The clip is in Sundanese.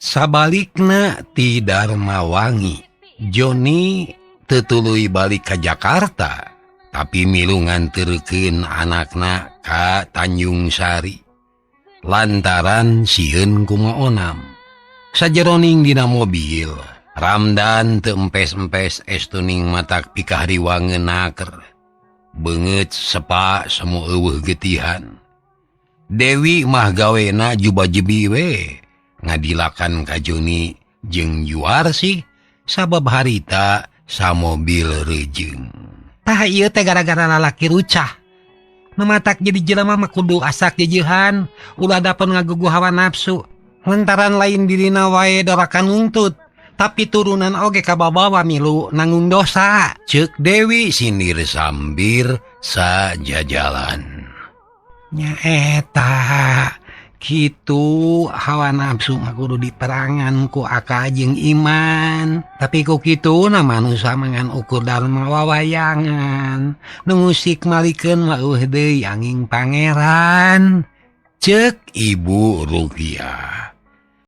Sabalikna ti Darmawangi, Joni teu tuluy balik ka Jakarta, tapi milu nganterkeun anakna ka Tanjung Sari lantaran sieun ku Ma Onam. Sajeroning dina mobil, Ramdan teu empes-empes estuning matak pikahriwangeun naker. Beungeut sepa semu euweuh getihan. Dewi mah gawena juba-jebi we ngadilakan ka Joni jeung Juarsih sabab harita samobil rejeung. Tah ieu teh gara-gara lalaki rucah. Nu matak jadi jelema mah kudu asak jejeuhan, ulah dapen ngagugu hawa nafsu. Lantaran lain dirina wae doraka nuntut, tapi turunan oge kababawa milu nanggung dosa. Ceuk Dewi sindir sambir sajajalan. Nya eta kitu hawa nafsu mah kudu diperangan ku akal jeung iman. Tapi ku kituna manusa mah ngan ukur dharma wawayangan. Nu ngusik malikeun mah euweuh deui anging Pangeran. Ceuk Ibu Rukiah.